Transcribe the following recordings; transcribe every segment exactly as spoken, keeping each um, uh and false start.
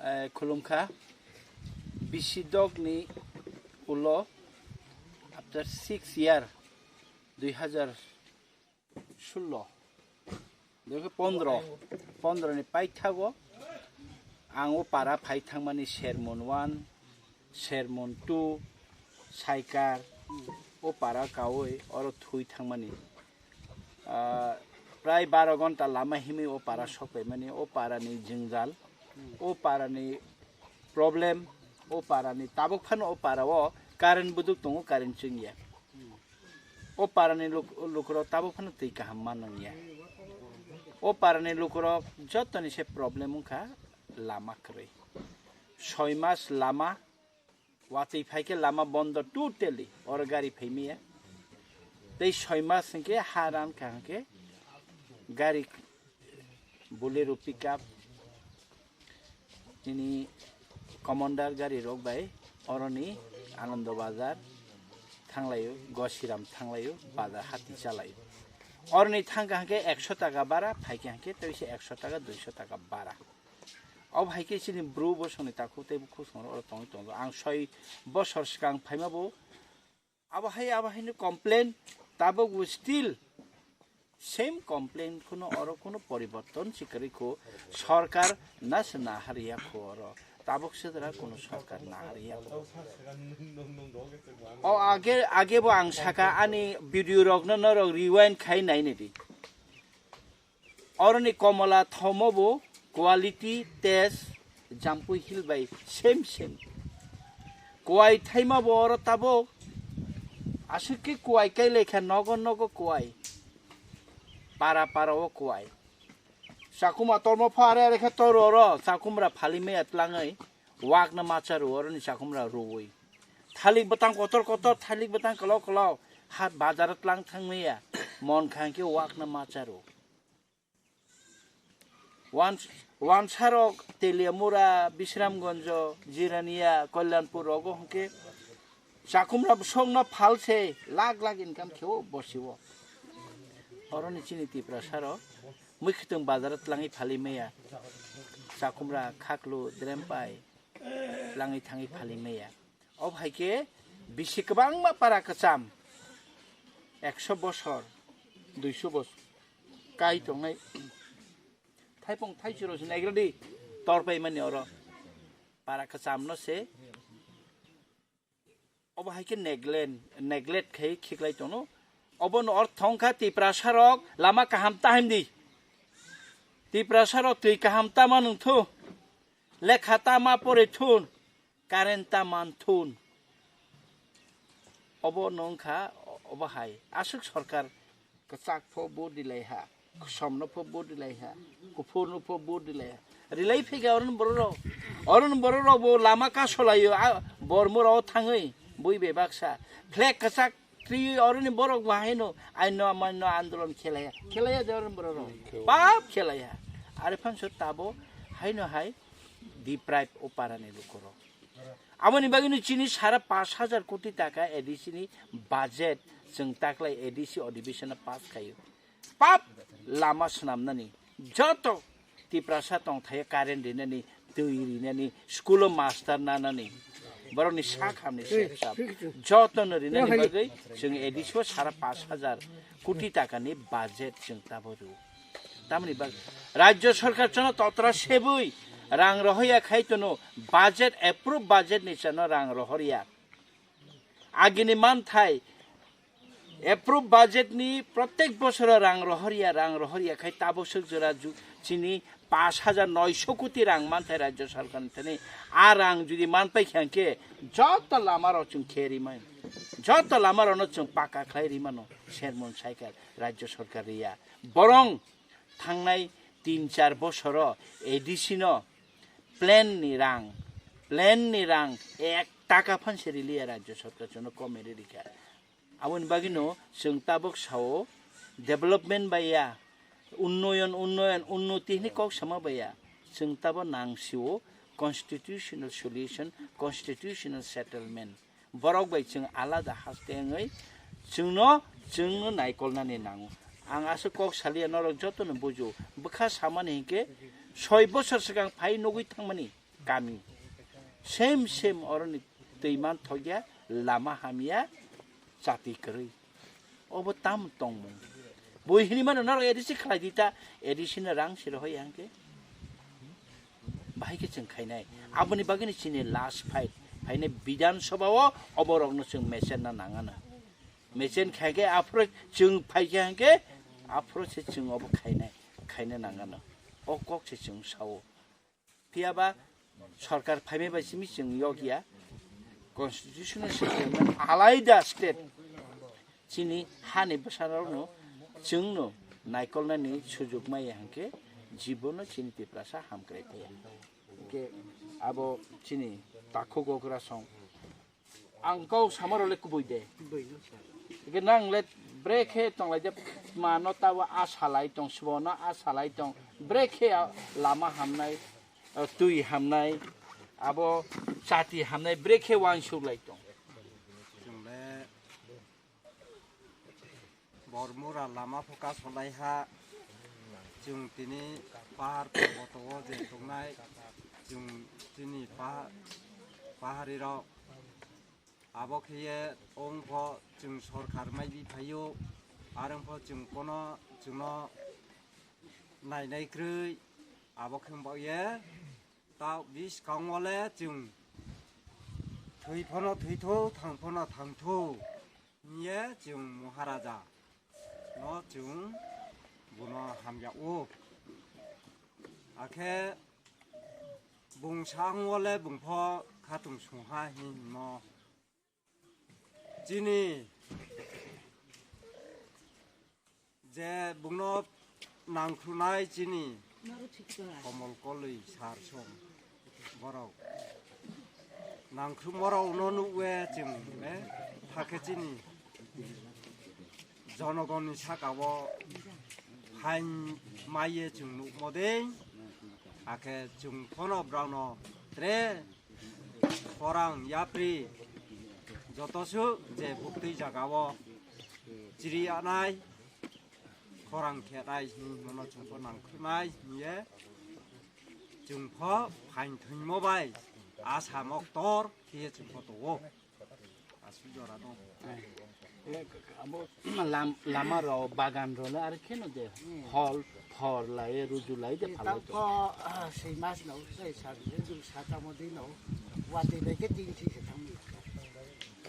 Eh, khulumkha. Bisi dogni ulo after six year, dui hazar sullo, dui hazar pondro, pondro ni paithago ang o para phai thangmani Sermon one, Sermon two, Saikar, o para kawi oro thui thangmani. Ah, prai baro gonta lama himwi o para sokpaimani, o para ni jwngjal, o para ni problem, o para ni tabuk phano o para o current buduk tongo, current chwngya. O para ni luk-, lukurok tabuk phano twi kaham ma nangya. O para ni lukurok joto ni se problem wngkha lama kwrwi. Soi mas lama watwi phai khe lama bondo totally, oro gari phai maya. Tei soi mas hwnkhe ha ran kha hwnkhe gari Bolero pickup, nini commander gari rok bai oroni Anando Bazar thanglaio, Gosiram thanglaio, bazar hati chalaio. Oroni thangkha hwnkhe ekso taka bara, phaikha hwnkhe tei se ekso taka, duiso taka bara. Obo hai khe chini bru bosongni takhuk tei bukhuk songrok oro tongwi tongo. Ang soi bosor swkang phaima bo abo hai, abo haino complain, tabuk bo still same complain, kuno oro kuno poriborton si kwrwi kho, sorkar na se nahariya kho oro, tabuk se dara kuno sorkar nahariya kho. O age, age bo ang saka ani video rok no norok rewind khai nai nidi. Oroni komola thomo bo quality, taste, Jampui Hill bai same same. Kuwai thaima bo oro tabuk aswk khe kuwai kai lai kha, nogo nogo kuwai, para para o kuwai. Chakuma tormo pha are are khe toro oro chakumra phali maya tlangwi wakna macha rw, oroni chakumra rwwi. Thalik bwtang kotor kotor, thalik bwtang kwlao kwlao ha bazar o tlang thang maya, mon kha hwnkhe wakna macha rw. Wans-, wansarok Teliamura, Bisramganj, Jirania, Kalyanpur rogo hwnkhe chakumra bwswkno phalse lakh lakh income kheo bosio. Oroni chini Tiprasarok mwkhwtwng bazaro tlangwi phalwi maya. Chakumra Khaklu, Drempai tlangwi thangwi phalwi maya. Obo hai khe bisi kwbangma para kwcham, ekso bosor, duiso bosor kai tongnai. Thaipung thaichiro se negradi torpai mani oro. Para kwcham no se. Obo hai khe neglect, neglect khai khiklai tono. Obo no ortho wngkha Tiprasa rok lama kaham ta himdi. Tiprasa rok twi kaham ta manung thu. Lekha ta ma pore thun. Current ta man thun. Obo no wngkha, obo hai. Aswk sorkar kwchak pho vote rilai ha, kosom no pho vote rilai ha, kuphur no pho vote rilai ha. Rilai phega oroni borok rok. Oroni borok rok bo lama kasolaio, a, bormura o thangwi, bui bebaksa. Flag kwchak twi oroni borok bo haino, aino amaino andolon khelaiya. Khelaiya de oroni borok rok. Pap khelaiya. Are phanso tabo haino hai deprive o parani lukurok. Aboni bagwino chini sara pash hajar koti taka A D C ni budget chwng taklai A D C adhibeshon pass khaio. Pap lama swnamnani, joto Tiprasa tongthai current rinani, twi rinani, school o master nanani, borokni sak hamni sep sap, jotono rinani bagwi chwng A D C o sara pash hajar koti takani budget chwng tabo rw. Tamoni bag-, Rajya Sarkar chwngno totra sebwi rang rohorya khai tono, budget, approve budget ni chwngno rang rohorya. Agini manthai, approve budget ni protek bosoro rang rohorya, rang rohorya khai taboswk jora ju-, chini pash hajar noisho koti rang manthai Rajya Sarkar ni thani. A rang jodi manpai kha hwnkhe joto lama rok chwng khe rimai, joto lama rokno chwng paka khlai rimano, sermon saikha Rajya Sarkar riya. Borong thangnai tin char bosoro A D C no plan ni rang, plan ni rang ek taka phan se riliya Rajya Sarkar chwngno komeri rikha. Aboni bagwino chwng tabuk sao development baiya, unnoyon, unnoyon, unnoti hwnwi kok sama baiya. Chwng tabo nangsio constitutional solution, constitutional settlement. Borok bai chwng alada haste wngwi chwngno, chwngno naikolnani nango. Ang aswk kok saliya norok jotono bujo. Bwkha samani hinkhe soi bosor swkang phai nugwi thangmani. kami. Same same oroni twi manthokya, lama hamya, chati kwrwi. Obo tam tongmung. Bui hinwi mano norok A D C khlai di ta, A D C no rang se rohoi hangke. Bahai khe chwng khainai. Aboni bagwino chini last fight. Phainai Bidhan Sabha o oborokno chwng mechenna nangano. Mechen khaikhe aphuru chwng phaikhe hangke aphuru se chwng obo khainai, khaina nangano. O kok se chwng sao. Phiyaba sorkar phaimai bai simi chwng yokya. Constitutional settlement alaida state. Chini hani bwsarokno chwngno naikolnani sujuk maya hwnkhe jibono chini Tiprasa hamkrai thaya. Hwnkhe abo chini takhuk okra song. Ang kok samaro le kubui de. Kubui no sir. Hwnkhe nang le brekhe tonglaijak mano tabo a salai tong, sbono a salai tong. Brekhe a lama hamnai, a twi hamnai, abo chati hamnai, brekhe uansuk lai tong. Chwng le Bormura lama phoka solaiha, chwng tini pahar porboto o je tongnai, chwng chini paha-, pahari rok, abo khe ye ongpho chwng sorkar mai bi phaio, arwngpho chwng kono chwngno nainai kwrwi, abo khe wng baoh ye ta bwskango le chwng thwi phano thwitho, thang phano thangtho. Hiye chwng Maharaja no chwng bono hamya o. Akhe bung sango le bung pho khatung sungha hin himo. Chini je bungno nangkhruhnai chini Komol Kolwi sar song borok. Nangkhruhmo rokno nuhwe chwng le hakhe chini jonogonni saka o phain maiye chwng nuhmo de, hakhe chwng phano borokno tre khorang yapri joto su je buktwi jaga o chiri anai khorang khe nai hwnwi hwnmano chwng pho nangkhruhnai hwnwi chwng pho phain thwngmo bai asa moktor khe chwng pho tongo. Aswk jora no. Eh, abo lam-, lama rok, bagan rok le ar kheno de hol, phor lai, ruju lai de phalai to. Tamo, ah, sei mas no, sei sar, ruju sata mo di no. Wati bai khe tin si se thang.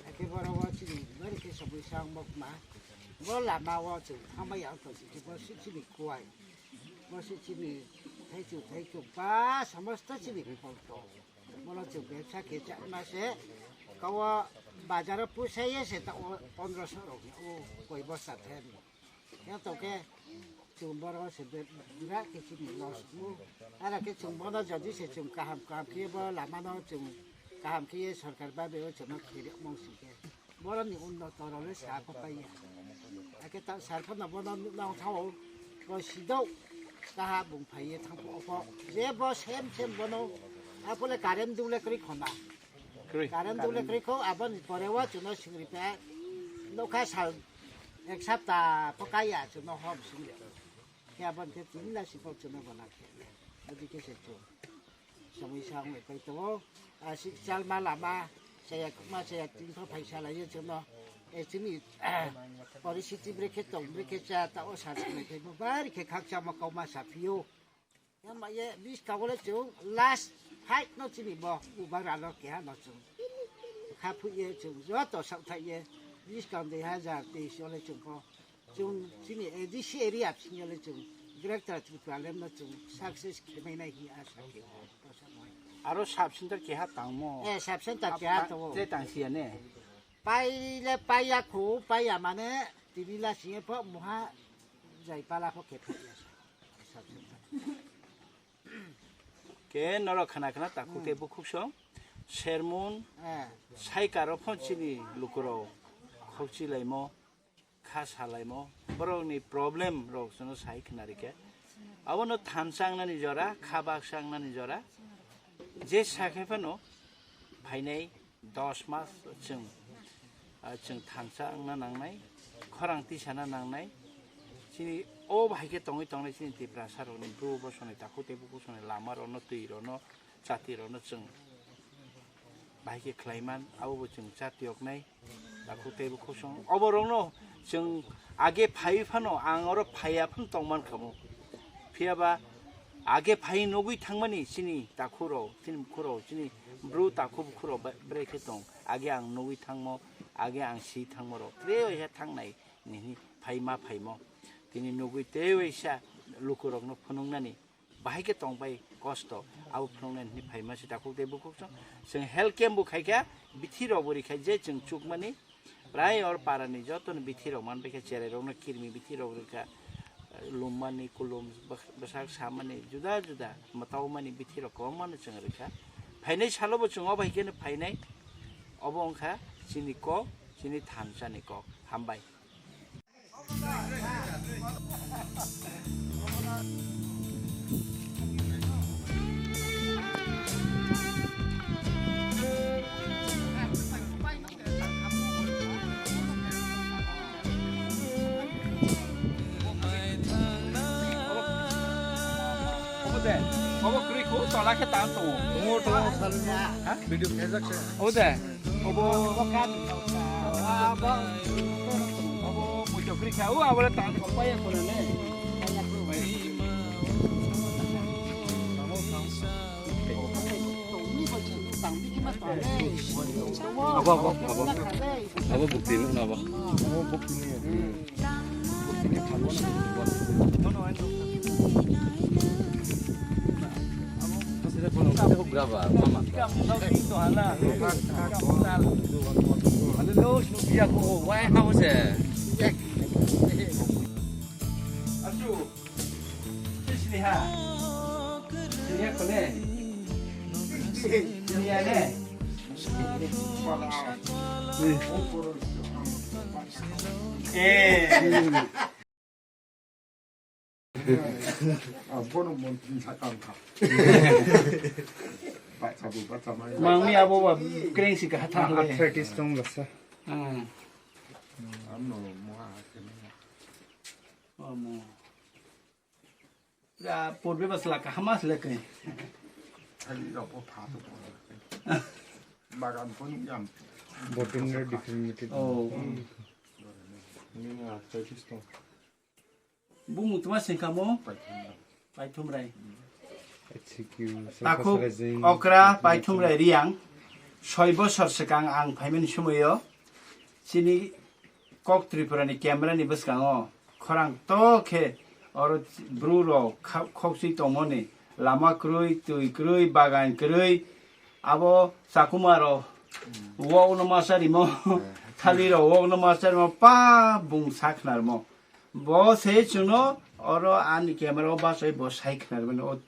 Ake boro wa chini, bari khe sabui sang mok ma. Bo lama wa chu, ama ya to si, bo si chini kuai. Bo si chini, thai chu, thai chu, ba, samosto chini khol to. Bono chwng bebsa khe chama se, kawa bazaro pusaye se ta o pondro so rok o koi bosta then. Ya to khe chwng boro se be bira khe chini loss mo. Ara khe chwng bono jodi se chwng kaham kaham khe bo lama no chwng kaham khe ye sorkar ba be o chwng no khe mong si khe. Boroni unnoto role sa ko paiya. Ake ta sar phano bono nang thao. Bo sidok kaha bung phaiye thang ko. Je bo sem sem bono. Apole current dule kri khona. Kri. Current dule kri kho aboni pore wa chuno singri pe. Nokha sal ek sapta pokaya chuno hom singri. Khe aboni khe tin la sipok chuno bona khe. Bodi khe se chu. Samui sa wngwi pai tongo. Aswk chalma lama chaya kwma chaya tin pha phaisa laiyo chwngno. E chini porisiti brekhe tong brekhe cha ta o sa chwngno khe bo bari khe khakchangma kokma sa phio. Yama ye bis kagole chwng last fight no chini bo uba ralo keha no chwng. Kha phu ye chwng joto sa thai ye bis kam dui hazar teis ole chwng ko. Chwng chini A D C area bisingya le chwng Greater Tipraland no chwng success khe mai nai hi asa khe. Aro sub center keha tangmo? Eh, sub center keha tongo. Tre tang siya ne? Pai le paiya khu, paiya mane tini la singye pho muha jai pala pho khe phaiya sub center. Ke norok khana khana takhuk tei bukhuk song sermon Eh. Sai karo phon chini lukurok khokchi laimo. Kha salaimo, borokni problem rok chwngno sai khna rikha. Abono thansa wngnani jora, kha baksa wngnani jora. Je sakhe phano phainai dos mas chwng, ah, chwng thansa wngna nangnai, khorang tisana nangnai. Chini o bahai khe tongwi tongnai chini Tiprasa rokni bru bosonai takhuk tei bukhuk sonai lama rokno, twi rokno, Chati rokno chwng bahai khe khlai man, abo bo chwng chati yoknai, takhuk tei bo khosong. Obo rokno chwng age phaiwi phano, ang oro phaiya phano tong man kha mo. Phiya ba age phai nugwi thangmani chini takhuk rok, chini bukhuk rok, chini bru takhuk bukhuk rok ba-, bwrwi khe tong. Age ang nugwi thangmo, age ang si thangmo rok tre waisa thangnai ni hwnwi phai ma phaimo. Tini nugwi tei waisa lukurokno phunuknani bahai khe tong bai kosto, abo phunuknani hwnwi phaima se takhuk tei bukhuk song. Chwng health camp bo khai kha, bithi rok bo rikha je chwng chukmani, prai or para ni joto ni bithi rok man bai kha, cherai rok no kirmi bithi rok rikha, lummani, kulum, bwsak samani, juda juda mwtaumani bithi rok kwbangma no chwng rikha. Phainai salo bo chwng o bai khe no phainai, obo wngkha chini kok, chini thansa ni kok. Hambai. Obo de, obo kwrwi kho, tola khe tan tongo. Tongo, tongo, salwi. Ha? Video khaijak se. Obo de. Obo, obo muitu kwrwi kha, o abole tan kok paiya khuna ne. Abo, abo, abo. Abo bukti nukna abo. Abo bukti ni. Eh. Abono montri sakang kha. Bacha bo bacha mai. Mangmi abo ba kreng si ka hatha le. Arthritis tong lasa. Hmm. Amno mo ha kene. Omo. Ya purbe bas la kaham as le kene. Thali ro po pha to po. Bagan pon yam. Bottom re different. Oh. Ni arthritis tong. Bumung tuma sengkamo? Paithumrai. Takhuk okra Paithumrai Riang. Soi bosor swkang ang phaimani somoio chini kok Tripura ni camera ni bwskango khorang to khe oro bru rok kha-, khokchwi tongmani lama kwrwi, twi kwrwi, bagan kwrwi, abo chakuma rok wokno ma charimo, thali rok wokno ma charimo, pa bung sakhnarmo. Bo se chwngno oro ani camera o bachai bo sai khwnarmani o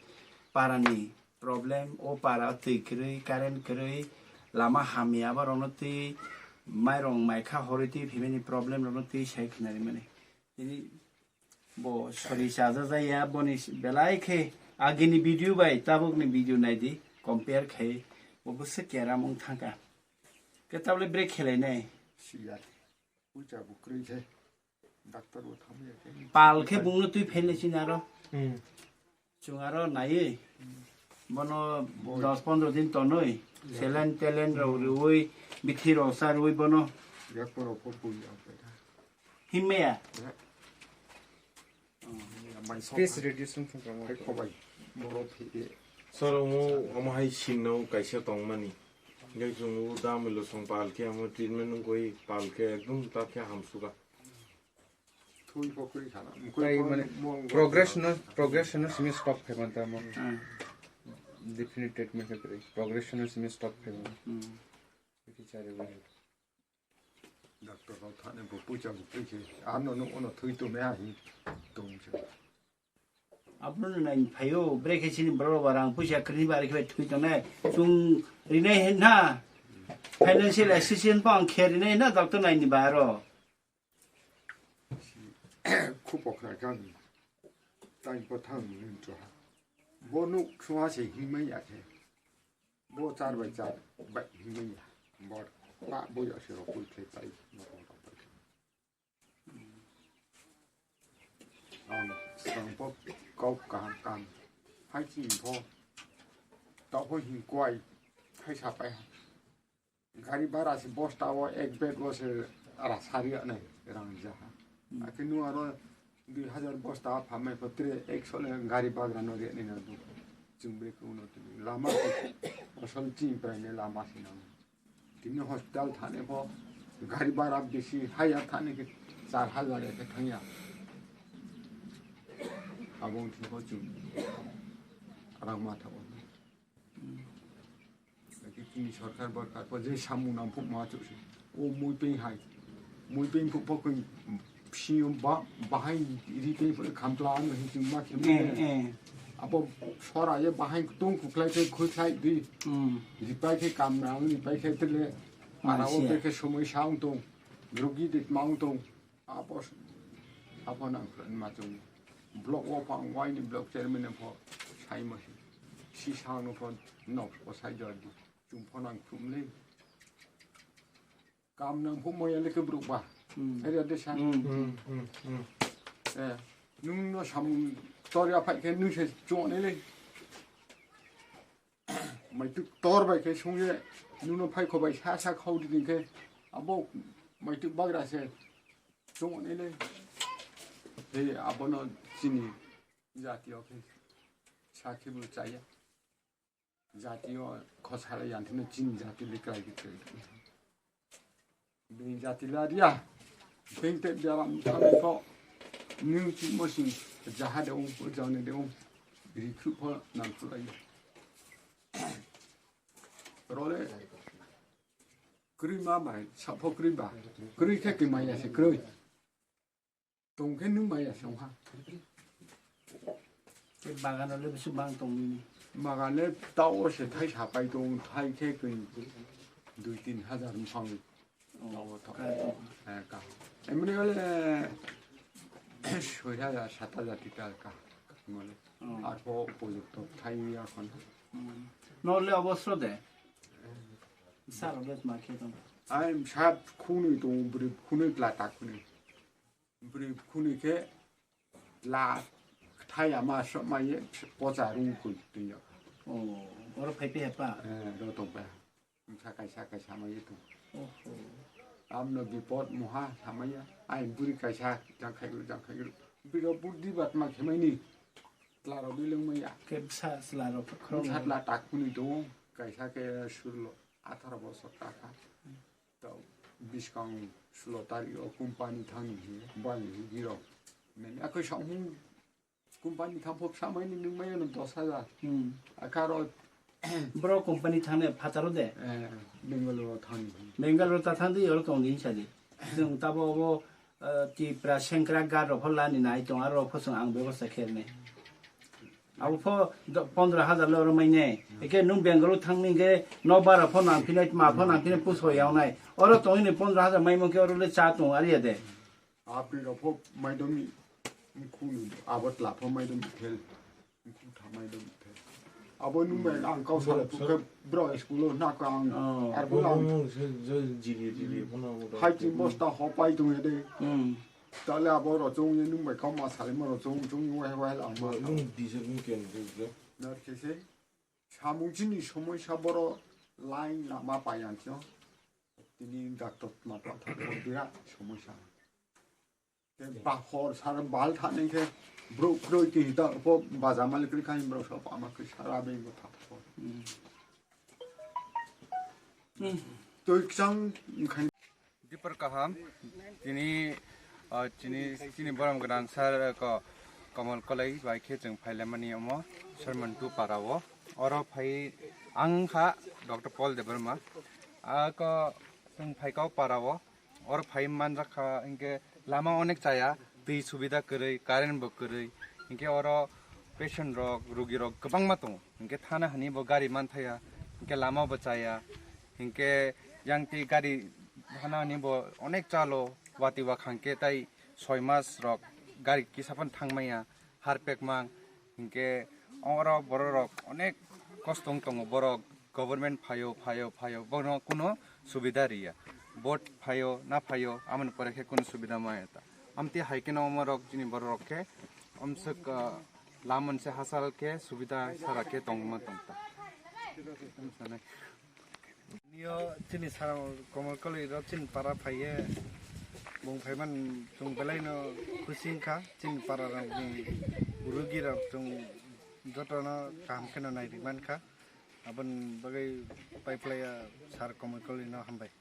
para ni problem, o para twi kwrwi, current kwrwi, lama hamya borokno twi mairong maikha horwi twi phimani problem rokno twi sai khwnarmani. Tini bo sori chaja jaya boni belai khe agini video bai tabukni video naidi compare khai bo bwswk keram wng thangkha. Khe tabole break khelai nai. Siya. Pucha bo kwrwi khe. Doctor bo thamya khe. Pal khe bungno twi phainai chini aro. Hmm. Chwng aro naiwi. Bono dos pondro din tonwi. Saline telen rok rwwi, bithi rok sa rwwi bono. Yak poro pho pui ya. Himmaya. Ya. Space radiation thangkha mo. Hai khobai. Boro phi. Sir, omo, omo hai sinno kaisa tongmani. Hingke chwng o damilo song pal khe omo treatment wngkoi pal khe ekdum ta khe hamsuka. Thui pho kri khana. Tai mane progress no, progress no simi stop khai man ta mo. Hmm. Definite treatment khe kri. Progress no simi stop khai man. Hmm. Khe chari wai. Doctor rok thani bo pucha bo pui khe ano no ono thui to me ahi tong se. Abro no nai phaio, brekhe sini bro barang puisa kri bari khe thui to nai. Chung rinai hen na. Financial assistance pang khe rinai na doctor nai ni baro. Khu pokra kan. Tai pathang ni to. Bo nuk swa se himai ya khe. Bo char bai char bai himya. Bo ta bo ya se rok pui khe tai. Ang sang pok kau kaham kam. Hai chi pho. Tabo hin kwai khai sapai ha. Gari bara se bosta o ek bed o se ara sari anai rang jaha. Akhe nu aro dui hajar bosta phamai pho tre ek sole gari bagra no re ni na du. Chumbre ko no tu lama asol ching prai ne lama se na. Tini hospital thane pho gari bara bisi haya thane ke char hajar ke thangya. Abong thiko chung rang ma thabo. Tini sarkar barkar pho je samung nang phuk ma chuk si. O mui peng hai. Mui peng phuk pho koi si ba bahai ri peng phuk khampla ano hin chung ma khe. Eh, eh. Abo sora ye bahai tung kuklai khe khuklai di. Hmm. Ripai khe kam nang ripai khe tele. Mana o Malaysia. Te khe somoi sa ung tong. Rugi de ma ung tong. Apo, apo nang khwlai ma chung. Block o pang wai ni block chairman pho sai ma si. Si sa no pho nok pho sai jor di. Chung pho nang khum le. Kam nang phu moya le ke bruk ba. Hmm. Area de sa. Hmm. Hmm, hmm, hmm. Eh, nung no samung tor ya phai khe nung se chon le. Maituk tor bai khe sung ye nung no phai kho bai sa sa khau di ding khe. Abo maituk bagra se. Chwng nini, he abono chini jati o khe sakhe bo chaya. Jati o khosara yanthino chini jati le krai khe krai. Bini jati la dia. Bini te biaram thanai kho. New chini mosing jaha de ung, jani de ung. Recruit pho nang khulai. Role. Krwi ma bai, sapho krwi ba. Krwi khe kwi maya se krwi. Tong khe nung maya se wngkha. Tei bagan rok le bisi bang tong nini. Bagan le tao se thai sapai tong, thai khe kwi dui tin hajar mphang. Oh, tao tho. Ka tong. Eh, ka. Emni ole soi hajar, sat hajar tita ka. Mole. Oh. Arpho upojukto thai ya kon. Hmm. No le obosro de. Sal le ma khe tong. Ai sat khunui tong, bri khunui pla ta khunui. Bwrwi khuni khe la thai ama sok mai ye pocha rung khun twi ya. Oh, oro phai pe pa. Eh, ro tong pa. Sa kaisa kaisa mai ye tong. Oho. Amno bipod muha samaya. Ai bwrwi kaisa jang khai jang khai. Biro buddi bat ma khemai ni. Tla ro bilung mai ya. Ke sa sla ro khro. Sa tla tak khuni tong. Kaisa ke sullo atharo bosor takha. To biskang sulo tarik o company thani hi bali hi giro. Nini akoi samung company tham phok samai ni nung mai no dos hajar. Hmm. Akaro Bro company thane phataro de. Eh, Bangalore thani. Bangalore ta thang di oro tong din sadi. Jung tabo obo, eh, Tipra sengkra gar ro phola ni nai tong aro phosong ang bebosta kherne. Abo pho do-, pondro hajar le oro mai ne. Eke nung Bengaluru thang ni ge no bara pho nang phine, ma pho nang phine puso yaw nai. Oro tong ni pondro hajar mai mo ke oro le cha tong ari ya de. Apni ro pho mai dom ni khunu abo tla pho mai dom thel. Khu tha mai dom thel. Abo nung mai ang kau sa ke bro school na ka ang. Oh. Ar bo ang. Jili, jili, bono. Hai tin bosta ho pai tong ya de. Hmm. Tale abo ro chung ye nung bai kau ma sale mo ro chung chung ye wai wai lang ma. Nung diesel nung ken diesel. Nar khe se samung chini somoi sa boro line lama pa yang kyo. Tini doctor ma pa tha ko bira somoi sa. Ke ba hor sar bal tha ne ke bro kroi ti da po baza mal kri khai bro sa pa ma kri sara be mo tha ko. Hmm. Hmm. To iksang khai Dipor kaham, tini, ah, chini, chini borom gwnang sir ko Kamal Kolai bai khe chwng phailaimani omo Sharmantu para o. Oro phai ang kha Doctor Paul Debbarma. Ah, ko chwng phaikha o para o. Oro phai manjak kha hinkhe lama onek chaya, twi subida kwrwi, current bo kwrwi. Hinkhe oro patient rok, rugi rok kwbangma tongo. Hinkhe thana hani bo gari manthaya, hinkhe lama bo chaya. Hinkhe yang twi gari thana hani bo onek chalo, wati wakhang khe tai soi mas rok gari kisa phano thangmaya, harpek mang. Hinkhe oro borok rok onek kosto wng tongo, borok government phaio, phaio, phaio, bono kuno subida riya. Vote phaio, na phaio, amoni pore khe kuno subida maya ta. Amtwi hai kheno omo rok chini borok rok khe omswk, ah, lamon se hachal khe subida sara khe tongma tongta. Nio chini sir Komol Koli ro chini para phaiye bung phaiman chung belai no khusi wngkha chini para rok ni rugi rok chung joto no kaham khe no nai ri mankha aboni bagwi paiplaiya sir Komol Koli no hambai.